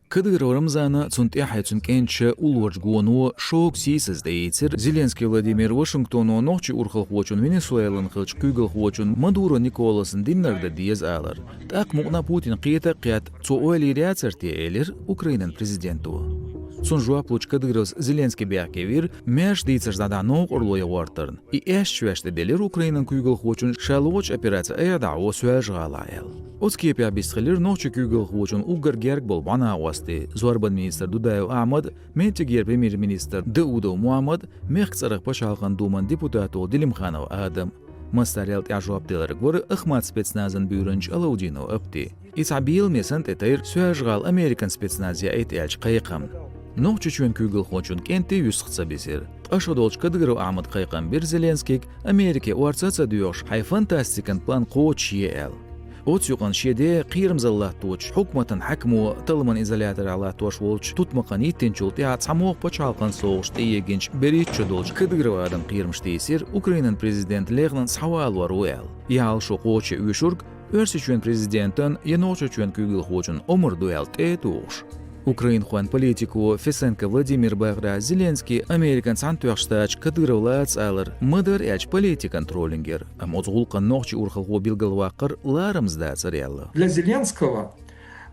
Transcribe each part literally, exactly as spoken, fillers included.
Кадыров Рамзана, цунна тӀаьхьа цуьнан кӀенташа уллорчу гоно шога сийсаза тӀеийцира Зеленский Владимир Вашингтоно нохчийн урхалхочун, Венесуэлан хиллачу куьйгалхочун Мадуро Николасна динарг дан деза алар. ТӀаккха мукъана Путина кхета а кхетта, цо ойла йийр яцара те, элира Украинан президенто. Цунна жоп лучу Кадыровс Зеленский бехке вира, маьрша дийцарш дӀадахьа новкъарло ян гӀортарна. И аьшка шоьш тӀеделира Украинан куьйгалхочун ша лоцучу операци айхьа дӀагӀо Соьлжа-ГӀала аьлла. Оцу кепехь бистхилира нохчийн куьйгалхочун уггар герга болу бӀаьнакъостий, зорбанан министр Дудаев Ахьмад, меттигера премьер-министр Даудов Мухьаммад, мехкан цӀарах Пачхьалкхан Думан депутат волу Делимханов Адам. Массарел тӀаьхьа жоп делларг вара Ахмат спецназан буьйранча Алаудинов Апти. И цхьа беламе санна тӀетайра Соьлжа-ГӀала Американ спецназ яийта аьллачу кхайкхамна. Нохчийчоьнан куьйгалхочун кӀентий юьстах ца бисира. Ткъа шо долчу Кадыров Ахьмада кхайкхам бира Зеленскийга, Америке орца а ца доьхуш, хьайн фантастикан план кхочушъе аьлла. Оцу юкъана шен ден кхерамзалла латточу хьукматан хьаькамо талламан изоляторехь латтош волчу тутмакхана йиттинчул тӀаьхьа цхьамогӀа пачхьалкхан совгӀаташ тӀеегинчу берхӀитта шо долчу Кадыров Адама кхерамаш тийсира, Украинан президент лехнан схьавалор ву аьлла. И хьал шо кхочушъян оьшург Оьрсийчоьнан президентан я Нохчийчоьнан куьйгалхочун омра ду аьлла тӀе а тухуш, украинхойн политико Фесенко Владимира бахарехь, Зеленский Американ Цхьаьнатоьхначу Штаташа Кадыров лаца алар ма-дарра аьллачу политикан троллинг яра, амма оцу гӀуллакхана нохчийн урхалхо билгалваккхар ларамаза дацара аьлла. Для Зеленского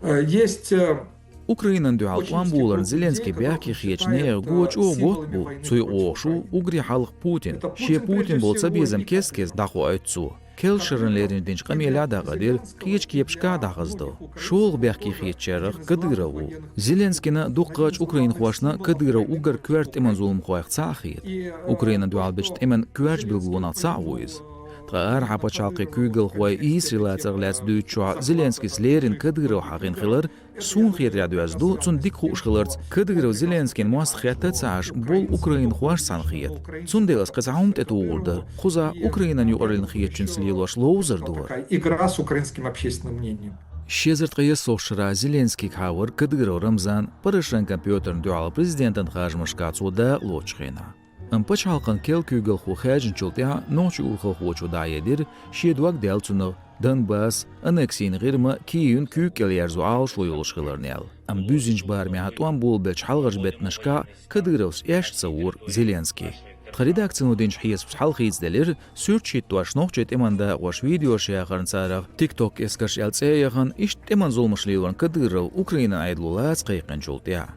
э, есть э, Украинана дуьхьал тӀом боларна Зеленский бехке хетачу нехан го чӀогӀа готта бу, цу юкъа вогӀуш ву уггаре хьалха Путин. Шен Путин болу цабезам кест-кеста дӀахоуьйту цо. Керла шарна леррина динчу къамелехь а дӀахадира, кхечу кепашкахь а дӀахазадо. ШолгӀа бехке хетачарах Кадыров ву. Зеленскийна, дукхачу украинхошна Кадыров уггар коьрта тӀеман зуламхойх цхьаъ хета. Украинана дуьхьал бечу тӀеман коьртачу билгалонех цхьаъ ву иза. Ткъа арахьа пачхьалкхийн куьйгалхой Исраил лацарх лаьцна дуьйцучохь Зеленскийс леррина Кадыров хьахийна хилар, суна хетарехь, доьзна ду, цунна дика хууш хиларца, Кадыров Зеленскийна мостагӀа хетта а ца Ӏаш, болу украинхоша санна хета. Цундела аса кхин цхьа хӀума тӀетухур дара. Кхузахь Украинан юкъараллин хетачуьнца лелош ловзар дара. Игра с украинским общественным мнением. Ши эзар ткъе ялхалгӀачу шарахь Зеленскийга хьахавира Кадыров Рамзан, Порошенко Пётрна дуьхьал президентан харжамашкахь цо дакъа лоцучу хенахь. Амма пачхьалкхан керла куьйгалхо хаьржинчул тӀаьхьа нохчийн урхалхочо дӀахьедира, шен дог даьлла цунах Донбасс, аннексийн ГӀирма, Киевна куьйга кӀел ерзо Ӏалашо йолуш хиларна аьлла. Амма буьззинчу барамехь тӀом болабеллачу хьалхарчу беттанашкахь Кадыровс эшна ца вора Зеленский. Тхан редакцино динчу хьесапаш хьалахийца делира, суьрташ хӀиттош нохчийн тӀеман дакъош видеош яхарна, царах TikTok эскарш аьлла цӀе а яхана, иштта тӀеман зуламаш лелорна Кадыров Украинан Ӏедало лаца кхайкхинчул тӀаьхьа.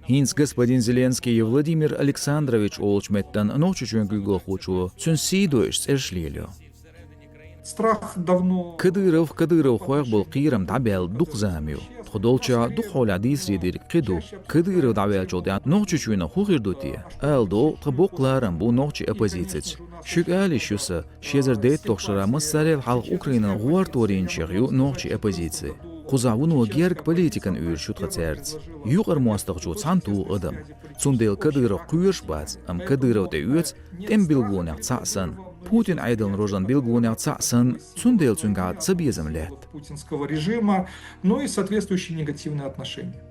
ХӀинца господин Зеленский я Владимир Александрович олучу меттана Нохчийчоьнан куьйгалхочо цуьнан сий дойуш цӀераш лелайо. Страх давно. Кадыров, кадыровхойх болу кхерам дӀабаьлла дукха зама ю. Тхо долчохь дукха хьолехь дийцаре дерг кхин ду. Кадыров дӀаваьллачул тӀаьхьа Нохчийчоьнах хӀун хир ду те? Ала догӀу, тхан боккха ларам бу нохчийн оппозицин. Шуьга ала йиш ю сан, ши эзар дейтталгӀачу шарахь массарел хьалха Украинан гӀортор йинчех ю нохчийн оппозици. Кхузахь вуно герга политикан уьйраш ю тхан цаьрца. Юкъара мостагӀчо цхьаьна туху адам. Цундела Кадыров кхоьруш бац, амма Кадыров тӀеоьцу тӀеман билгалонех цхьаъ санна, Путин Ӏедалан рожан билгалонех цхьаъ санна, цундела цуьнгахь цабезам лаьтта. Путинского режима, ну и соответствующие негативные отношения.